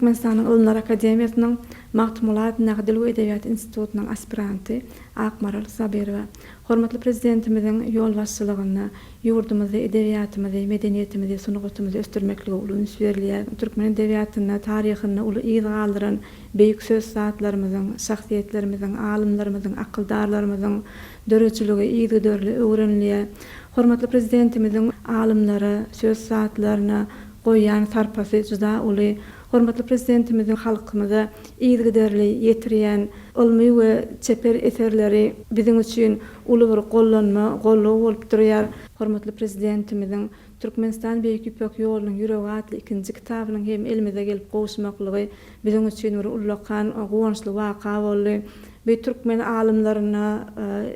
Türkmenistanyň Ylymlar akademiýasynyň Magtymguly adyndaky Dil we edebiýat institutynyň aspiranty Akmaral Sabyrowa hormatly Prezidentimiziň ýolbaşçylygynda ýurdumyzda edebiýatymyzy, medeniýetimizi, sungatymyzy ösdürmeklige uly üns berilýär. Türkmen edebiýatynda, taryhynda uly yz galdyran beýik söz ussatlarymyzyň, şahsyýetlerimiziň, alymlarymyzyň, akyldarlarymyzyň döredijiligi yzygiderli öwrenilýär. Hormatly Prezidentimiziň alymlara, söz ussatlaryna goýýan sarpasy juda uly. Hormatly Prezidentimiziň halkymyza yzygiderli ýetirýän ylmy we çeper eserleri biziň üçin uly bir gollanma, goldaw bolup durýar. Hormatly Prezidentimiziň Türkmenistan Beýik Ýüpek ýolunyň ýüregi atly ikinji kitabynyň hem elimize gelip gowuşmaklygy biziň üçin bir ullakan guwançly waka boldy. Bu türkmen alymlaryna,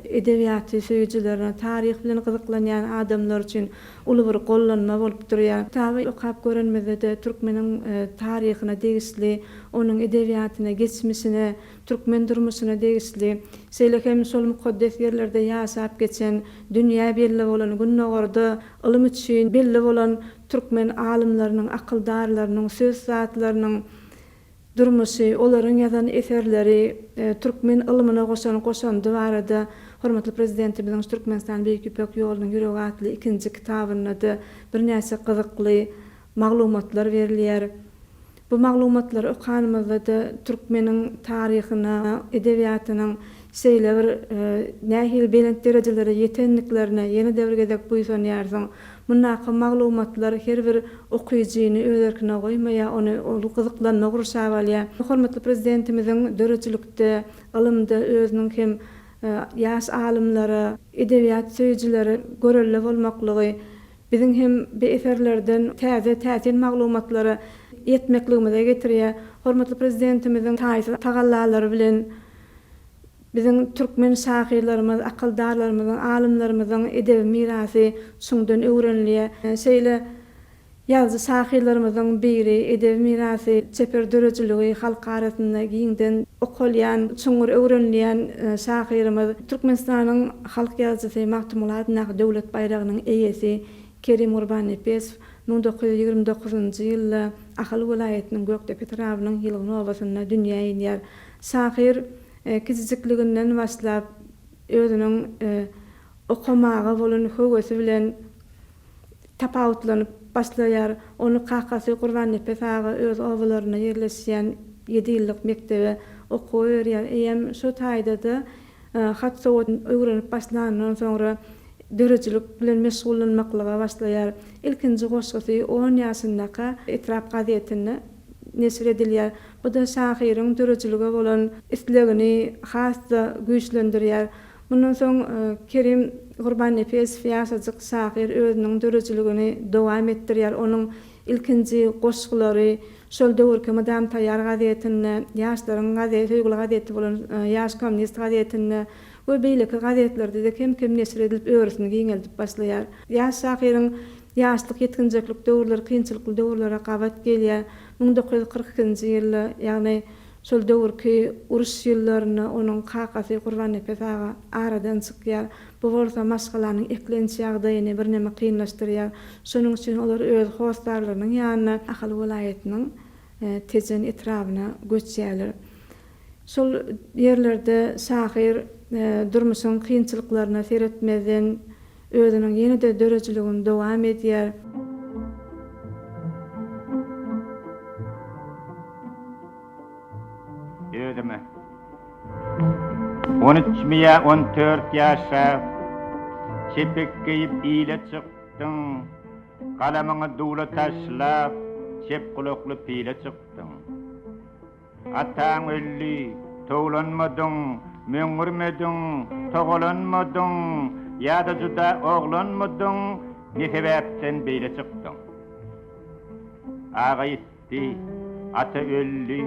edebiýaty söýüjilerine, taryh bilen gyzyklanýan adamlar üçin uly bir gollanma bolup durýar. Kitaby okap görenimizde-de türkmeniň taryhyna degişli, onuň edebiýatyna, geçmişine, türkmen durmuşyna degişli, şeýle hem şol mukaddes ýerlerde ýaşap geçen, dünýä belli bolan, Gündogarda ylym üçin belli bolan türkmen alymlarynyň, akyldarlarynyň, söz ussatlarynyň durmuşy, olaryň ýazan eserleri, türkmen ylmyna goşan goşandy barada hormatly Prezidentimiziň Türkmenistan Beýik Ýüpek ýolunyň ýüregi atly ikinji kitabynda-da birnäçe gyzykly maglumatlar berilýär. Bu maglumatlary okanymyzda-da türkmeniň taryhyna, edebiýatynyň şeýle bir nähili belent derejelere ýetendiklerine ýene-de bir gezek buýsanýarsyň. Mundaky maglumatlar her bir okyjyny öz erkine goýmaýar, ony uly gyzyklanma gurşap alýar. Hormatly Prezidentimiziň döredijilikde, ylymda özüniň hem ýaş alymlara, edebiýat söýüjilere görelde bolmaklygy biziň hem bu eserlerden täze, täsin maglumatlara ýetmekligimize getirýär. Hormatly Prezidentimiziň taýsyz tagallalary bilen biziň türkmen şahyrlarymyz, akyldarlarymyzyň, alymlarymyzyň edebi mirasy çuňdan öwrenilýär. Şeýle ýazyjy-şahyrlarymyzyň biri, edebi mirasy, çeper döredijiligi halk arasynda giňden okalýan, çuňňur öwrenilýän şahyrymyz, Türkmenistanyň halk ýazyjysy, Magtymguly adyndaky Döwlet baýragynyň eýesi Kerim Gurbannepesow 1929-njy ýylda Ahal welaýatynyň Gökdepe etrabynyň Ýylgyn obasynda dünýä inýär. Şahyr kiçijikliginden başlap özüniň okamaga bolan höwesi bilen tapawutlanyp başlaýar. Ony kakasy Gurbannepes aga öz obalarynda ýerleşýän ýedi ýyllyk mekdebe okuwa berýär. Eýýäm şo taýda-da hat-sowat öwrenip başlanyndan soňra döredijilik bilen meşgullanmaklyga başlaýar. Ilkinji goşgusy on ýaşyndaka etrap gazetinde neşir edilýär. Bu-da şahyryň döredijilige bolan islegini has-da güýçlendirýär. Mundan soň Kerim Gurbannepesow ýaşajyk şahyr özüniň döredijiligini dowam etdirýär. Onuň ilkinji goşgulary şol döwürki Mydam taýýar gazetinde, Ýaşlaryň gazeti, söýgüli gazeti bolan Ýaş kommunist gazetinde we beýleki gazetlerde-de kem-kem neşir edilip örüsini giňeldip başlaýar. Ýaş şahyryň ýaşlyk, ýetginjeklik döwürleri kynçylykly döwürlere gabat gelýär. 1942-nji ýylda, ýagny Şol döwürki uruş ýyllarynda onuň kakasy Gurbannepes aga aradan çykýar. Bu bolsa maşgalanyň eklenç ýagdaýyny birneme kynlaşdyrýar. Şonuň üçin olar öz hossarlarynyň ýanyna Ahal welaýatynyň Tejen etrabyna göçýärler. Şol ýerlerde şahyr durmuşyň kynçylyklaryna seretmezden, özüniň ýene-de döredijiligini dowam edýär. Özüme. On üçmi ýa on dört ýaşa, Çepek geýip ile çykdyň, Galamyňy dula taşlap, Çep gulakly pile çykdyň. Ataň öldi, towlanmadyň, Möňňürmediň, togalanmadyň, Ýa-da juda oglanmydyň, Ne sebäpden beýle çykdyň? Aga ýitdi, ata öldi,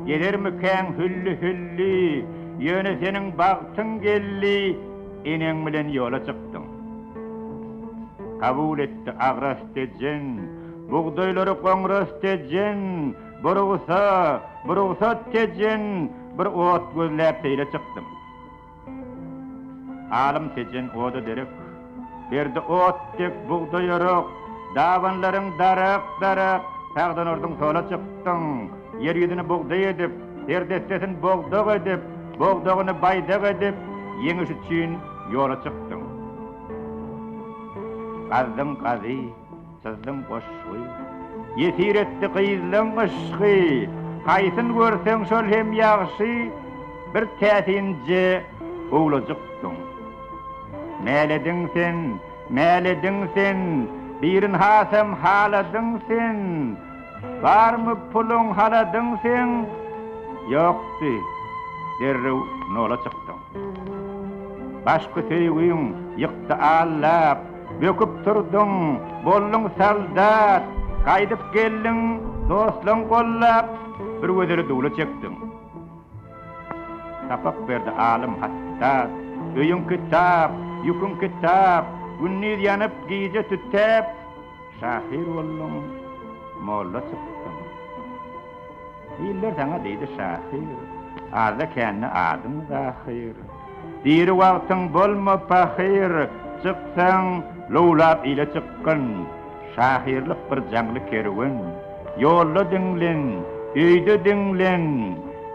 Gelermikäň hülli-hülli, Ýöne seniň bagtyň geldi, Eneň bilen ýola çykdyň. Kabul etdi agras Tejen, Bugdaýlary goňras Tejen, Burugsa, burugsat Tejen, Bir ot gözläp seýle çykdym. Alym Tejen oda derek, Berdi ot dek bugdaý örek, Dabanlaryň darak-darak, Sagdan urduň sola çykdyň. Ýer ýüzüni bugdaý edip, Serdessesin bogdak edip, Bogdagyny baýdak edip, Ýeňiş üçin ýola çykdyň. Gazdyň gazy, çyzdyň goşgy, Ýesir etdi gyzlaň yşgy, Haýsyn görseň şol hem ýagşy, Bir täsinje owlajykdyň. Mälediň sen, mälediň sen, Birin hasam haladyň sen, Barmy puluň haladyň seň? Ýokdy, derrew nola çykdyň. Başky söýgüň ýykdy allap, Böküp turduň, bolduň soldat, Gaýdyp geldiň dostlaň gollap, Bir gözeli dula çekdiň. Sapak berdi alym hatdat, Öýüň kitap, ýüküň kitap, Gündiz ýanyp, gije tütäp, Şahyr bolduň, molla çykdyň. Iller saňa diýdi şahyr, Azda-kände adyň zahyr. Diri wagtyň bolma pahyr, Çyksaň, lowlap ile çykgyn. Şahyrlyk bir jaňly kerwen, Ýolda diňlen, öýde diňlen.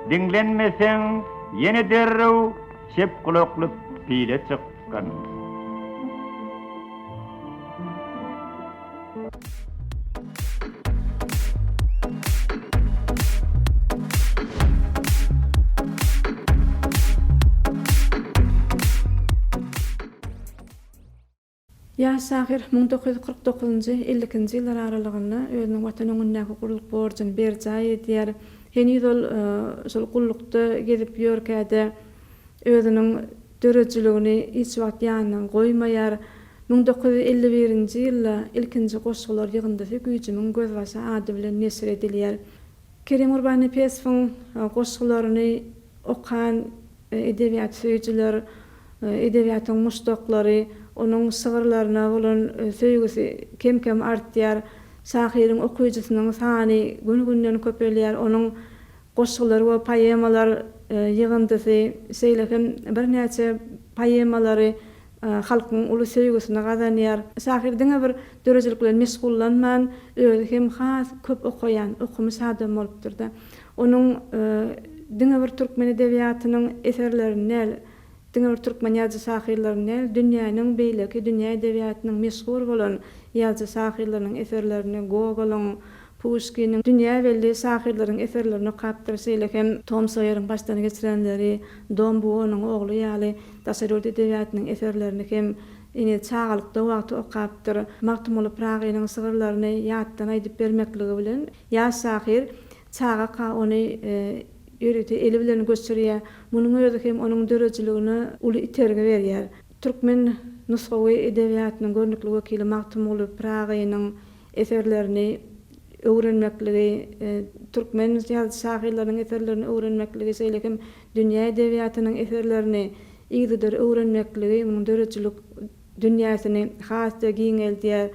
Diňlenmeseň, ýene derrew Çep gulakly pile çykgyn. Ýaş şahyr 1949-njy, 52-nji ýyllar aralygynda özüniň Watan öňündäki gulluk borjuny berjaý edýär. Heniz ol şol gullukda gezip ýörkä-de, özüniň döredijiligini hiç wagt ýanyndan goýmaýar. 1951-nji ýylda ilkinji goşgular ýygyndysy Güýjümiň gözbaşy ady bilen neşir edilýär. Kerim Gurbannepesowyň goşgularyny okan edebiýat söýüjiler, edebiýatyň muşdaklary onuň şygyrlaryna bolan söýgüsi kem-kem artýar. Şahyryň okyjysynyň sany gün-günden köpelýär. Onuň Goşgular we poemalar ýygyndysy, şeýle hem birnäçe poemalary halkyň uly söýgüsini gazanýar. Şahyr diňe bir döredijilik bilen meşgullanman, özi hem has köp okaýan, okumyş adam bolupdyr-da. Onuň diňe bir türkmen edebiýatynyň eserlerini däl, Diňe bir türkmen ýazyjy-şahyrlaryny däl, dünýäniň beýleki dünýä edebiýatynyň meşhur bolan ýazyjy-şahyrlarynyň eserlerini, Gogolyň, Puşkiniň, dünýä belli şahyrlaryň eserlerini okapdyr. Şeýle hem Tom Soýeriň başdan geçirenleri, Dom Buonyň ogly ýaly daşary ýurt edebiýatynyň eserlerini hem heniz çagalykda wagty okapdyr. Magtymguly Pyragynyň şygyrlaryny ýatdan aýdyp bermekligi bilen ýaş şahyr çagaka ony Ýörite eli bilen göçürýär. Munuň özi hem onuň döredijiligine uly itergi berýär. Türkmen nusgawy edebiýatynyň görnükli wekili Magtymguly Pyragynyň eserlerini öwrenmekligi, türkmen ýazyjy-şahyrlarynyň eserlerini öwrenmekligi, şeýle hem dünýä edebiýatynyň eserlerini yzygider öwrenmekligi munuň döredijilik dünýäsini has-da giňeldýär.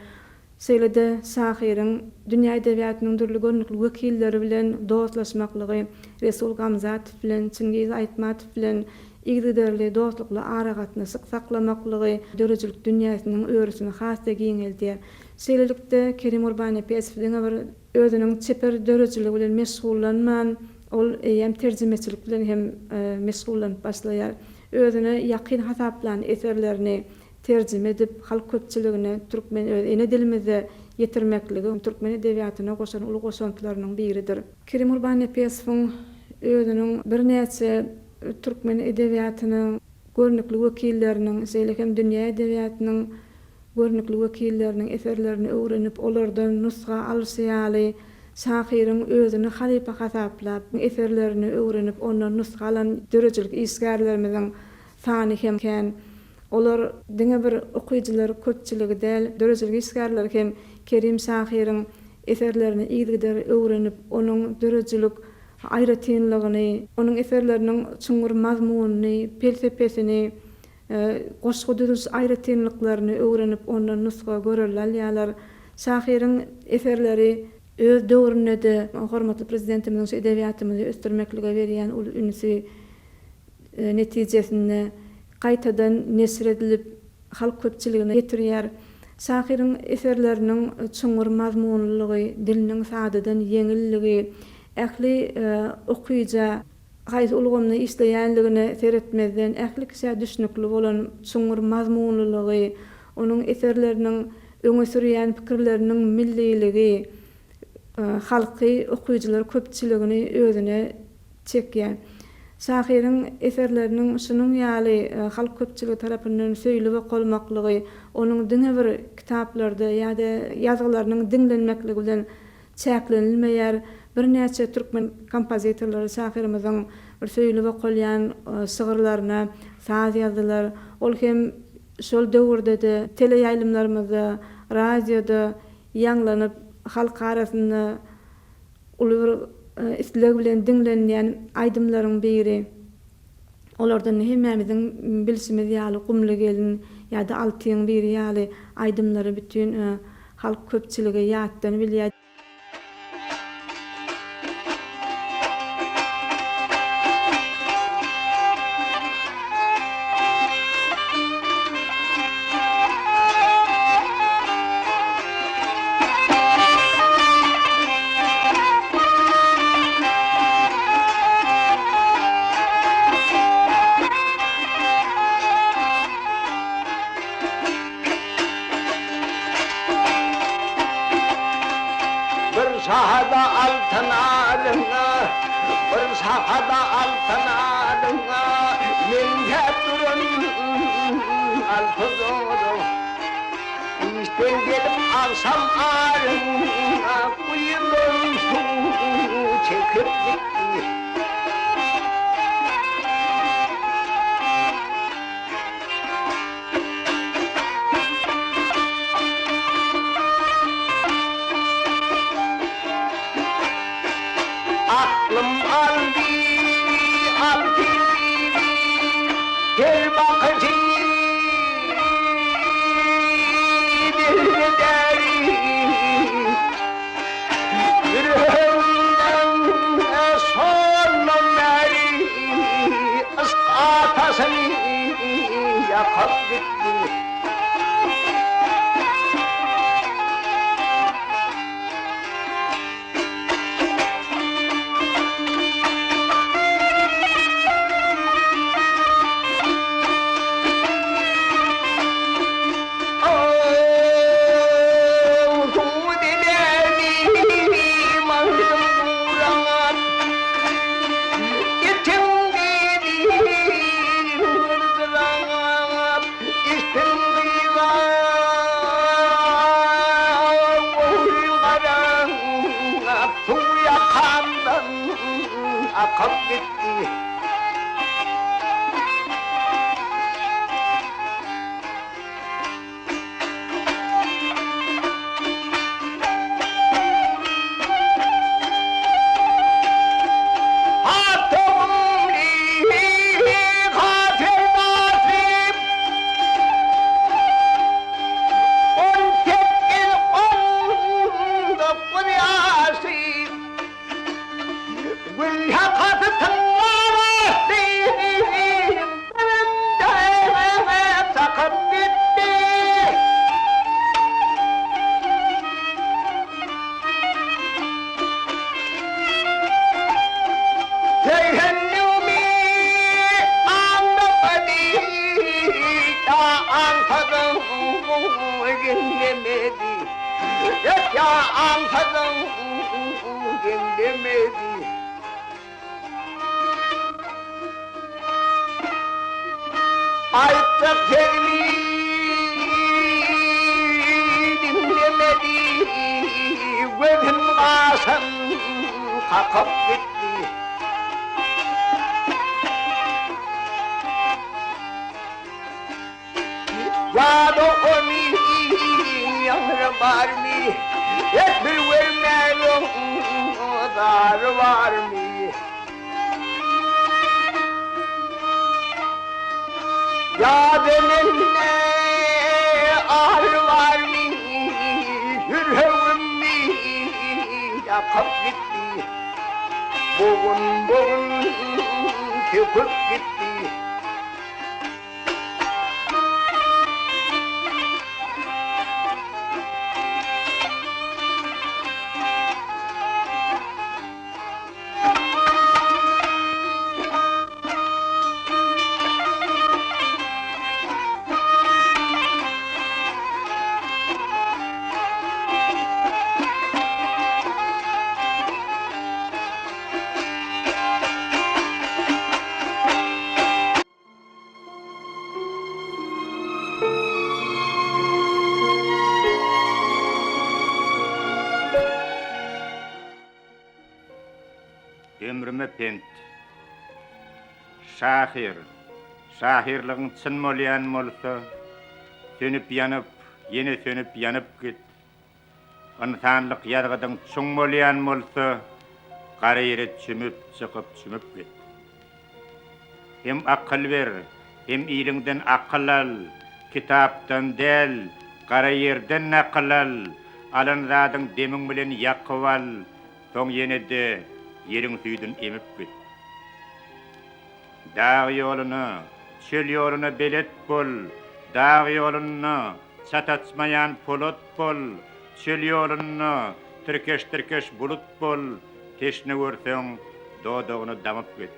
Şeýle-de şahyryň dünýä edebiýatynyň dürli görnükli wekilleri bilen dostlaşmaklygy, Resul Gamzatow bilen, Çingiz Aýtmatow bilen yzygiderli dostlukly aragatnaşyk saklamaklygy döredijilik dünýäsiniň örüsini has-da giňeldýär. Şeýlelikde, Kerim Gurbannepesow diňe bir özüniň çeper döredijiligi bilen meşgullanman, ol eýýäm terjimeçilik bilen hem meşgullanyp başlaýar. Özüne ýakyn hasaplan eserlerini terjime edip, halk köpçüligine türkmen öz ene dilimizde ýetirmekligi türkmen edebiýatyna goşan uly goşantlarynyň biridir. Kerim Gurbannepesowyň özüniň birnäçe türkmen edebiýatynyň görnükli wekilleriniň, şeýle hem dünýä edebiýatynyň görnükli wekilleriniň eserlerini öwrenip, olardan nusga alşy ýaly, şahyryň özüni halypa hasaplap, eserlerini öwrenip, ondan nusga alan döredijilik işgärlerimiziň sany hem kän. Olar diňe bir okyjylar köpçüligi däl, döredijilik işgärleri hem Kerim şahyryň eserlerini yzygider öwrenip, onuň döredijilik aýratynlygyny, onuň eserleriniň çuňňur mazmunyny, pelsepesini, goşgy düzüliş aýratynlyklaryny öwrenip, ondan nusga, görelde alýarlar. Şahyryň eserleri öz döwründe-de hormatly Prezidentimiziň şu edebiýatymyzy ösdürmeklige berýän uly ünsi netijesinde gaýtadan neşir edilip, halk köpçüligine ýetirýär. Şahyryň eserleriniň çuňňur mazmunlylygy, diliniň sadadan ýeňilligi, ähli okyja haýsy ulgamda işleýänligine seretmezden, ähli kişä düşnükli bolan çuňňur mazmunlylygy, onuň eserleriniň öňe sürýän pikirleriniň milliligi halky, okyjylar köpçüligini özüne çekýär. Şahyryň eserleriniň şunuň ýaly halk köpçüligi tarapyndan söýlüp okalmaklygy, onuň diňe bir kitaplarda ýa-da ýazgylarynyň diňlenmekligi bilen çäklenilmeýär. Birnäçe türkmen kompozitorlary şahyrymyzyň bir söýlüp okalýan şygyrlaryna saz ýazdylar. Ol hem şol döwürde-de teleýaýlymlarymyzda, radioda ýaňlanyp, halk arasynda uly bir isleg bilen diňlenilýän aýdymlaryň biri. Olardan hemmämiziň bilşimiz ýaly Gumly gelin ýa-da Altyň biri ýaly aýdymlary bütin halk köpçüligi ýatdan bilýär. Bir şahada altyn alyňa, Bir şahada altyn alyňa, Meňzäp duran altyn doly. Işden gelip agşam aryna guýulan suw çekip gitdi. Aklym aldy, aldy, her bakyşy dilberi. Ýüregimden şondan bäri yşk ataşyny ýakyp gitdi. Suw ýakamdan akyp gitdi. Jähennemi aňlamady, ýa aňsadyň diňlemedi. Ýa aňsadyň diňlemedi. Aýtjak sözümi diňlemedi, Gözüm gaşym kakyp gitdi. Ýa-da ony ýaňry barmy, Etmir görmäge zary barmy? Ýa-da mende ar barmy, Ýüregimi ýakyp gitdi. Bogun-bogun söküp gitdi. Ömrüme pent. Şahyr, şahyrlygyň çyn bolýan bolsa, sönüp-ýanyp, ýene sönüp-ýanyp git. Ynsanlyk ýazgydyň çuň bolýan bolsa, gara ýere çümüp, çykyp, çümüp git. Hem akyl ber, hem iliňden akyl al, kitapdan däl, gara ýerden nakyl al, alan zadyň demiň bilen ýakyp al, soň ýene-de ýeriň süýdün emip git. Dag ýoluna, çöl ýoluna belet bol, dag ýolunda çat açmaýan polat bol, çöl ýolunda tirkeş-tirkeş bulut bol, teşne görseň, dodagyna damyp git.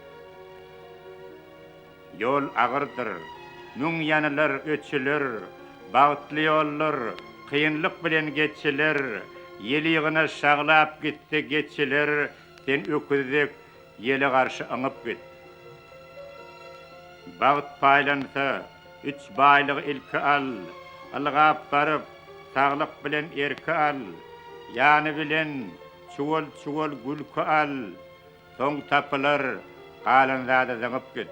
Ýol agyrdyr, müň ýanylar, öçüler, Bagtly ýollar kynlyk bilen geçiler, Ýel-ýygyna şaglap gitse geçiler, Sen öküz dek ýele garşy yňyp git. Bagt paýlansa, üç baýlygy ilki al, Ylgap baryp, saglyk bilen erki al, Ýany bilen çuwal-çuwal gülki al, Soň tapylar, galan zada zyňyp git.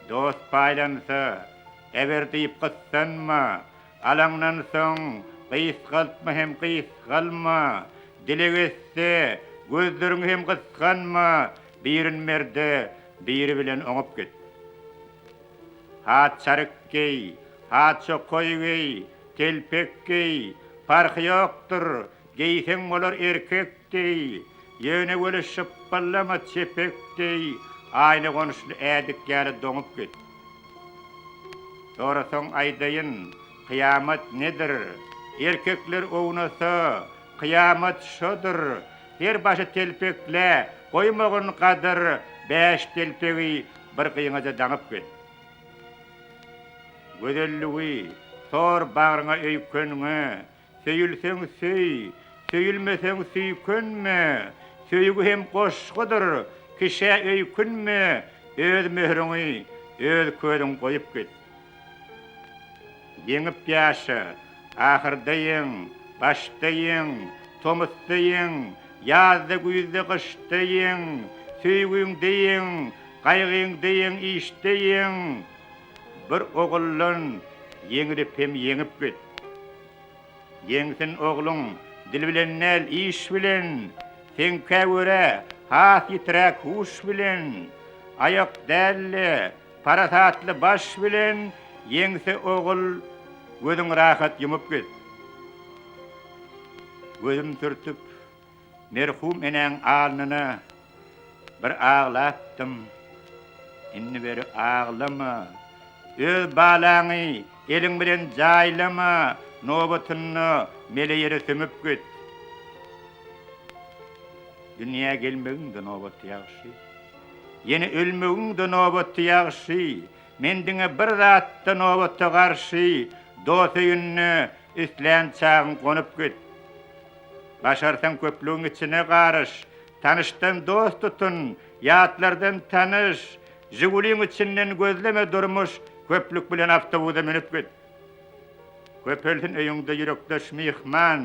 Dost paýlansa, äber diýip gyssanma, Alaňdan soň gysgaltma hem gysgalma, Dileg etse, gözleriňi hem gysganma, Birin ber-de, biri bilen oňup git. Ha çaryk geý, ha çokaý geý, telpek geý, Parhy ýokdur, Geýseň bolar erkek deý, Ýöne weli şypbyllama çepek deý, Aýna gonuşly ädik ýaly doňup git. Sorasaň aýdaýyn, kyýamat nedir? Erkekler ownasa, kyýamat şodur, Her başy telpeklä goýmagyn gadyr, Bäş telpegi bir gyňaja daňyp git. Gözelligi sor bagryňa öýkenňe, Söýülseň söý, söýülmeseň süýkenme, Söýgi hem goşgudyr, kişä öýkünme, Öz möhrüňi, öz közüň goýup git. Ýeňip ýaşa, ahyrda ýeň, başda ýeň, tomusda ýeň, ýazda, güýzde, gyşda ýeň, söýgüňde ýeň, gaýgyňda ýeň, işde ýeň, bir oguldan ýeňilip hem ýeňip git. Ýeňsin ogluň, dil bilen däl, iş bilen, Seňkä görä, has ýitiräk huş bilen, Aýak däl-de, parasatly baş bilen, Ýeňse ogul, gözüň rahat ýumup git. Gözüm sürtüp, merhum enäň alnyna Bir aglapdym. Indi beri aglama. Öz balaňy eliň bilen jaýlama, nobatynda mele ýere sümüp git. Dünýä gelmegiň-de nobaty ýagşy. Ýene ölmegiň-de nobaty ýagşy. Men diňe bir zatda nobata garşy, dost öýünde islän çagyň gonup git. Başarsaň köplügiň içine garyş, Tanyşdan dost tutun, ýatlardan tanyş, Žiguliň içinden gözleme durmuş, Köplük bilen awtobusa münüp git. Köpelsin öýüňde ýürekdeş myhman,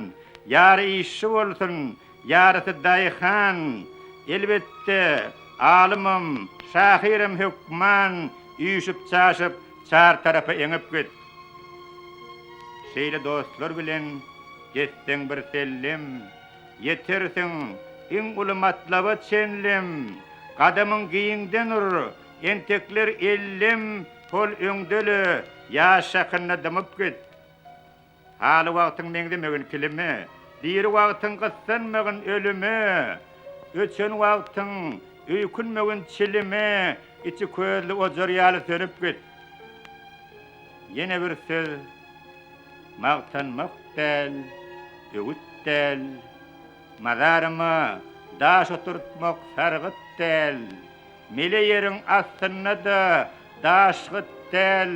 Ýary işçi bolsun, ýarysy daýhan, Elbetde, alymam, şahyram hökman, Üýşüp-çaşyp, çar tarapa eňip git. Şeýle dostlar bilen gezseň birsellem, Ýetersiň iň uly matlaba çenlem, Gadamyň giňden ur, entekler ellem, Hol öňde-le, ýaş şakynda dymyp git. Haly wagtyň meňzemegin kilime, Diri wagtyň gyssanmagyn ölüme, Öçen wagtyň öýkünmegin çilime, Içi közli ojar ýaly sönüp git. Ýene bir söz, Magtanmak däl, öwüt däl, Mazaryma daş oturtmak sargyt däl, Mele ýeriň astynda-da daş gyt däl,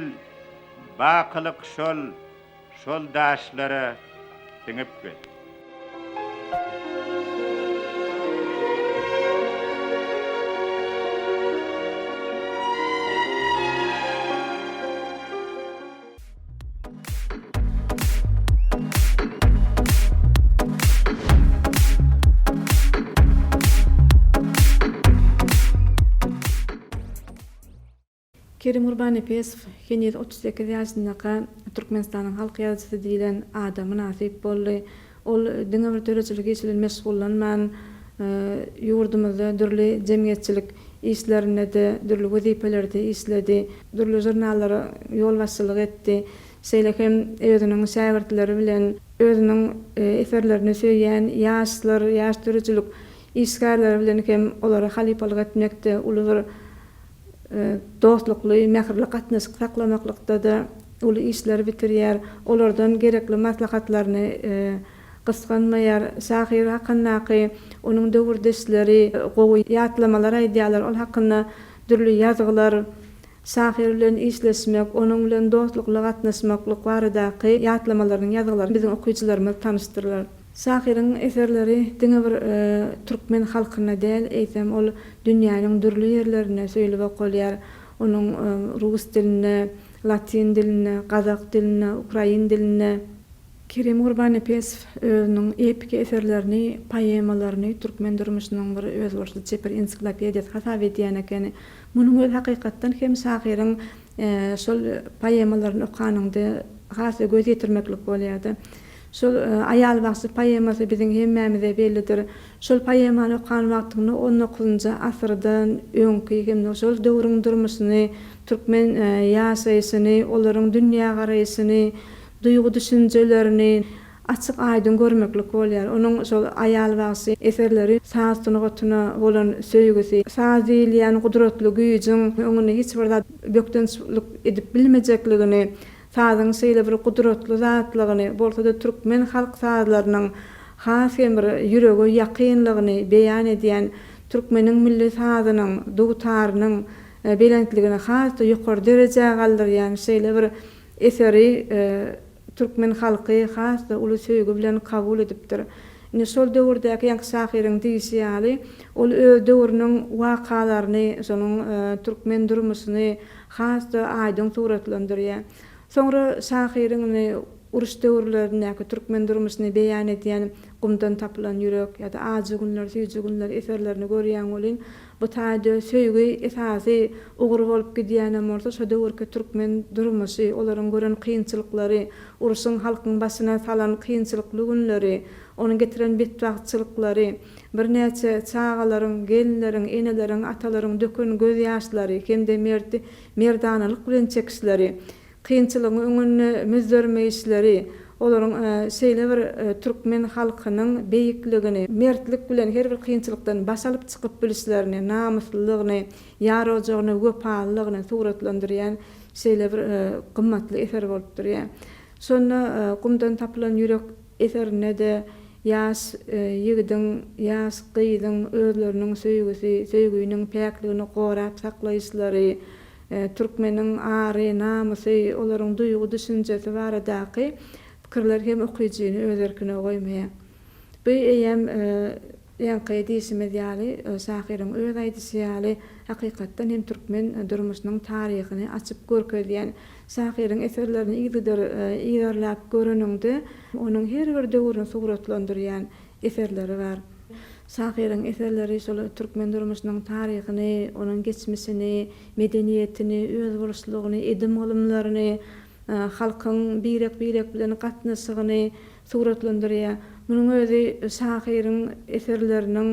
Bakylyk şol, şol daşlara siňip git. Kerim Gurbannepesow heniz 38 ýaşyndaka Türkmenistanyň halk ýazyjysy diýlen ada mynasyp boldy. Ol diňe bir döredijilik işi bilen meşgullanman, ýurdumyzda dürli jemgyýetçilik işlerinde-de dürli wezipelerde işledi, dürli žurnallara ýolbaşçylyk etdi. Şeýle hem özüniň şägirtleri bilen özüniň eserlerini söýýän ýaşlar, ýaş döredijilik işgärleri bilen hem olara halypalyk etmekde uly bir dostlukly, mähirli gatnaşyk saklamaklykda-da uly işleri bitirýär. Olardan gerekli maslahatlaryny gysganmaýar. Şahyr hakyndaky onuň döwürdeşleri gowy ýatlamalar aýdýarlar. Ol hakynda dürli ýazgylar, şahyr bilen işleşmek, onuň bilen dostlukly gatnaşmaklyk baradaky ýatlamalarynyň ýazgylary biziň okyjylarymyz tanyşdyrlar. Şahyryň eserleri diňe bir türkmen halkyna däl, eýsem ol dünýäniň dürli ýerlerinde söýlüp okalýar. Onuň rus dilinde, latyn dilinde, gazak dilinde, ukrain dilinde. Kerim Gurbannepesow özüniň epiki eserlerini, poemalaryny türkmen durmuşynyň bir özboluşly çeper ensiklopediýasy hasap edýän ekeni. Munuň özi hakykatdan hem şahyryň şol poemalaryny okanyňda has-da göz ýetirmeklik bolýardy. Şol Aýal bagşy poemasy biziň hemmämize bellidir. Şol poemany okan wagtyňda on dokuzynjy asyrdan öňki hem-de şol döwrüň durmuşyny, türkmen ýaşaýşyny, olaryň dünýägaraýşyny, duýgy-düşünjelerini açyk-aýdyň görmeklik bolýar. Onuň şol Aýal bagşy eserleri saz sungatyna bolan söýgüsi, saz diýilýän gudratly güýjüň öňünde hiç bir zat bökdençlik edip bilmejekligini, Sazyň şeýle bir gudratly zatlygyny, bolsa-da türkmen halk sazlarynyň has hem bir ýürege ýakynlygyny beýan edýän türkmeniň milli sazynyň, dutarynyň belentligini has-da ýokary derejä galdyrýan şeýle bir eseri türkmen halky has-da uly söýgi bilen kabul edipdir. Indi şol döwürdäki ýaňky şahyryň diýşi ýaly, ol öz döwrüniň wakalaryny, şonuň türkmen durmuşyny has-da aýdyň suratlandyrýar. Soňra şahyryň indi uruş döwürlerindäki türkmen durmuşyny beýan edýän Gumdan tapylan ýürek ýa-da Ajy günler, süýji günler eserlerini görýäň welin, bu taýda söýgi esasy ugur bolup gidýänem bolsa, şo döwürki türkmen durmuşy, olaryň gören kynçylyklary, urşuň halkyň başyna salan kynçylykly günleri, onuň getiren betbagtçylyklary, Birnäçe çagalaryň, gelinleriň, eneleriň, atalaryň döken gözýaşlary hem-de merdi merdanalyk bilen çekişleri, kynçylygyň öňünde müzzermeýişleri olaryň şeýle bir türkmen halkynyň beýikligini, mertlik bilen her bir kynçylykdan baş alyp çykyp bilişlerini, namyslylygyny, ýar ojagyna wepalylygyny suratlandyrýan şeýle bir gymmatly eser bolup durýar. Şonda Gumdan tapylan ýürek eserinde-de Ýaş ýigidiň, ýaş gyzyň özleriniň söýgüsi, söýgüniň päkligini gorap saklaýyşlary, türkmeniň ary, namysy, olaryň duýgy-düşünjesi baradaky pikirler hem okyjyny öz erkine goýmaýar. Bu eýýäm ýaňky diýşimiz ýaly, şahyryň öz aýdyşy ýaly, hakykatdan hem türkmen durmuşynyň taryhyny açyp görkezýän Şahyryň eserlerini yzygider yzarlap göreniňde, onuň her bir döwrüni suratlandyrýan eserleri bar. Şahyryň eserleri şol türkmen durmuşynyň taryhyny, onuň geçmişini, medeniýetini, özboluşlygyny, edim-gylymlaryny, halkyň birek-birek bilen gatnaşygyny suratlandyrýar. Munuň özi şahyryň eserleriniň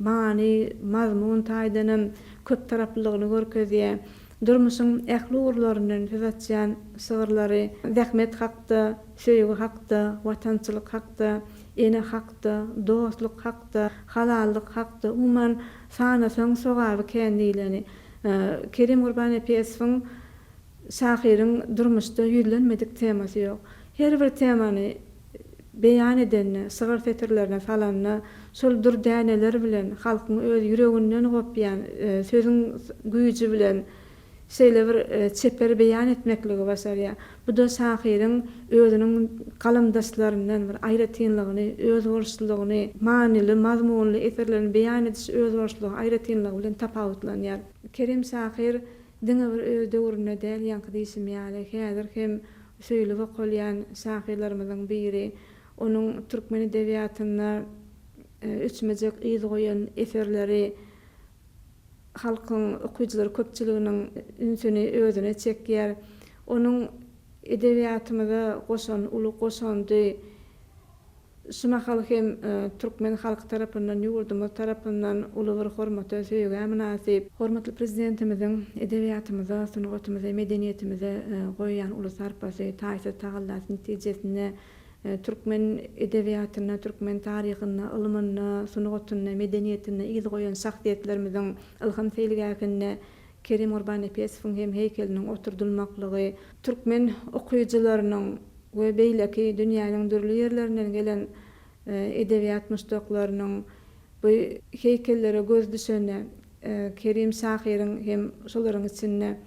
many, mazmun taýdanam köptaraplylygyny görkezýär. Durmuşyň ähli ugurlaryndan söz açýan şygyrlary zähmet hakda, söýgi hakda, watançylyk hakda, ene hakda, dostluk hakda, halallyk hakda, umuman, sanasaň sogaby kän diýleni. Kerim Gurbannepesowyň şahyryň durmuşda ýüzlenmedik temasy ýok. Her bir temany beýan edende, şygyr setirlerine salanda, şol dür däneler bilen, halkyň öz ýüreginden gopýan sözüň güýji bilen şeýle bir çeper beýan etmekligi başarýar. Bu-da şahyryň özüniň galamdaşlaryndan bir aýratynlygyny, özboluşlylygyny, manyly, mazmunly eserlerini beýan ediş özboluşlygy, aýratynlygy bilen tapawutlanýar. Kerim şahyr diňe bir öz döwründe däl, ýaňky diýşim ýaly, häzir hem Söýlüp okalýan şahyrlarymyzyň biri. Onuň türkmen edebiýatynda öçmejek yz goýan eserleri. halkyň, okyjylar köpçüliginiň ünsüni özüne çekýär. Onuň edebiýatymyza goşan uly goşandy şu mahal hem türkmen halky tarapyndan, ýurdumyz tarapyndan uly bir hormata, söýgä mynasyp. Hormatly Prezidentimiziň edebiýatymyza, sungatymyza, medeniýetimize goýýan uly sarpasy, taýsyz tagallasy netijesinde Türkmen edebiýatynda, türkmen taryhynda, ylmynda, sungatynda, medeniýetinde yz goýan şahsyýetlerimiziň ylham seýilgähinde Kerim Gurbannepesowyň hem heýkeliniň oturdylmaklygy, türkmen okyjylarynyň we beýleki dünýäniň dürli ýerlerinden gelen edebiýat muşdaklarynyň bu heýkellere göz düşende Kerim şahyryň hem şolaryň içinde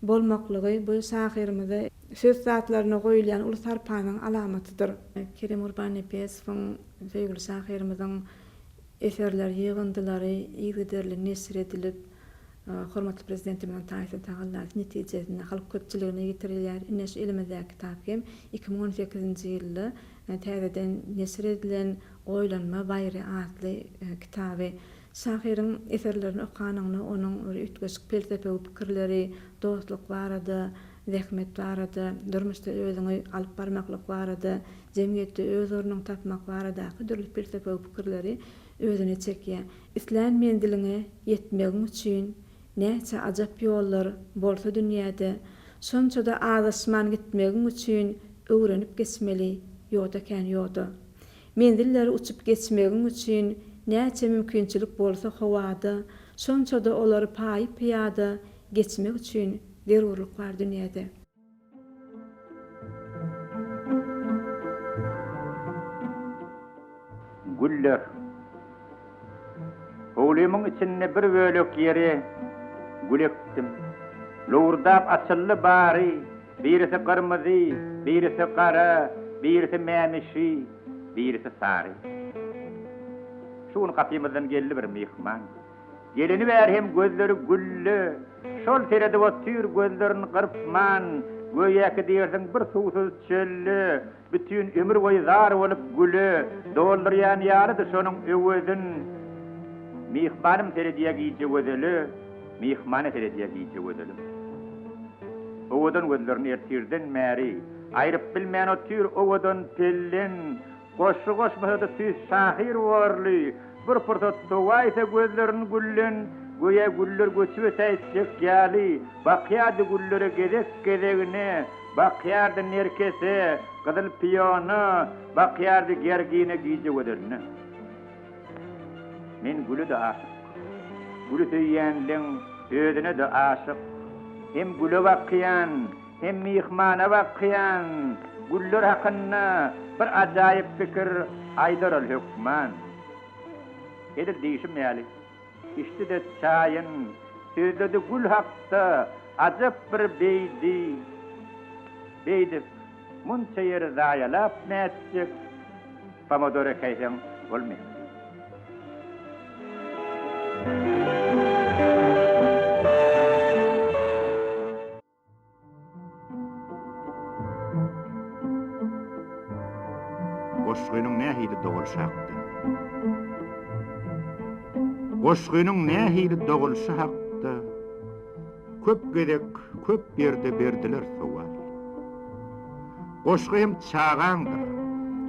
bolmaklygy bu şahyrymyza söz zatlaryna goýulýan uly sarpanyň alamatydyr. Kerim Gurbannepesowyň, söýgüli şahyrymyzyň eserler ýygyndylary yzygiderli neşir edilip, hormatly Prezidentimiziň taýsyz tagallasy netijesinde halk köpçüligine ýetirilýär. Ine, şu elimizdäki kitap hem 2018-nji ýylda täzeden neşir edilen Oýlanma baýry atly kitaby. Şahyryň eserlerini okanyňda onuň bir üýtgeşik pelsepewi pikirleri, dostluk barada, zähmet barada, durmuşda özüňi alyp barmaklyk barada, jemgyýetde öz ornuňy tapmak baradaky dürli pelsepewi pikirleri özüne çekýär. Islän menziliňe ýetmegiň üçin näçe ajap ýollar bolsa dünýäde, şonça-da azaşman gitmegiň üçin öwrenip geçmeli ýoda kän ýoda. Menzilleri uçup geçmegiň üçin näçe mümkinçilik bolsa howada, şonça-da olary paýy-pyýada geçmek üçin zerurlyk bar dünýäde. Güller. Howlymyň içinde bir bölek ýere gül ekdim. Lowurdap açyldy bary, birisi gyrmyzy, birisi gara, birisi mämişi, birisi sary. Şu gün gapymyzdan geldi bir myhman. Geleni bäri hem gözleri gülle, şol seredip otyr gözlerini gyrpman, göýäki diýersiň bir suwsuz çölde, Bütin ömür boýy zar bolup güle doldurýan ýalydy şonuň öwezin. Myhmanym seredýä gije gözele, Myhmana seredýä gije gözelim. Owadan gözlerini ertirden bäri aýryp bilmän otyr owadan pellen. Goşgy goşmasa-da tüýs şahyr borly, bir pursat sowaýsa gözlerini gülden, göýä güller göçüp ötäýtjek ýaly, bakýardy güllere gezek-gezegine, bakýardy nerkese, gyzyl piona, bakýardy gergine gije gözeline. Men güle-de aşyk. Güli söýýänleň özüne-de aşyk. Hem güle bakýan, Hem myhmana bakýan güller hakynda bir ajaýyp pikir aýdar ol hökman. Edil diýşim ýaly, içdi-de çaýyn, sözledi gül hakda ajap bir beýdi. Beýdip, munça ýeri zaýalap nätjek, pomidor ekäýseň bolmaýar. Goşgynyň nähili dogulyşy hakda. Goşgynyň nähili dogulyşy hakda köp gezek köp ýerde berdiler sowal. Goşgy hem çagaňdyr.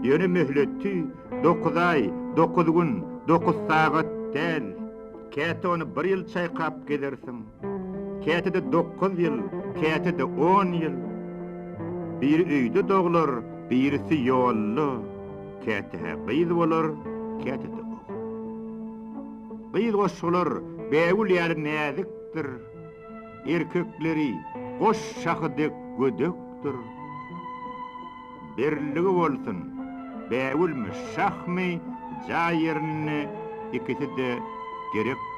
Ýöne möhleti dokuz aý, dokuz gün, dokuz sagat däl. Käte ony bir ýyl çaýkap gezersiň. Käte-de dokuz ýyl, käte-de on ýyl. Biri öýde doglar, birisi ýolda. Käte-hä gyz bolar, käte-de ogul. Gyz goşgular bägül ýaly näzikdir. Erkekleri goş şahy dek gödekdir. Berilligi bolsun, bägülmi, şahmy, jaý ýerinde ikisi-de gerekdir.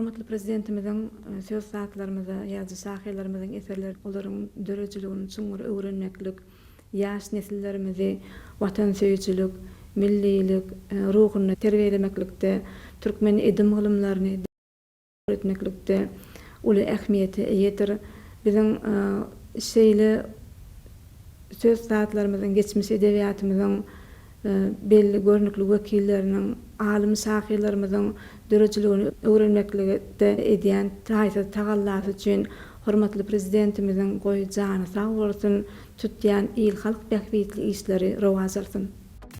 Hormatly Prezidentimiziň söz ussatlarymyza, ýazyjy-şahyrlarymyzyň eserleri, olaryň döredijiligini çuňňur öwrenmeklik, ýaş nesillerimizi watansöýüjilik, millilik ruhunda terbiýelemeklikde, türkmen edim-gylymlaryny öwretmeklikde uly ähmiýete eýedir. Biziň şeýle söz ussatlarymyzyň, geçmiş edebiýatymyzyň belli görnükli wekilleriniň, alym şahyrlarymyzyň döredijiligini öwrenmeklikde edýän taýsyz tagallasy üçin hormatly Prezidentimiziň goý jany sag bolsun, tutýan il-halk bähbitli işleri rowaç alsyn!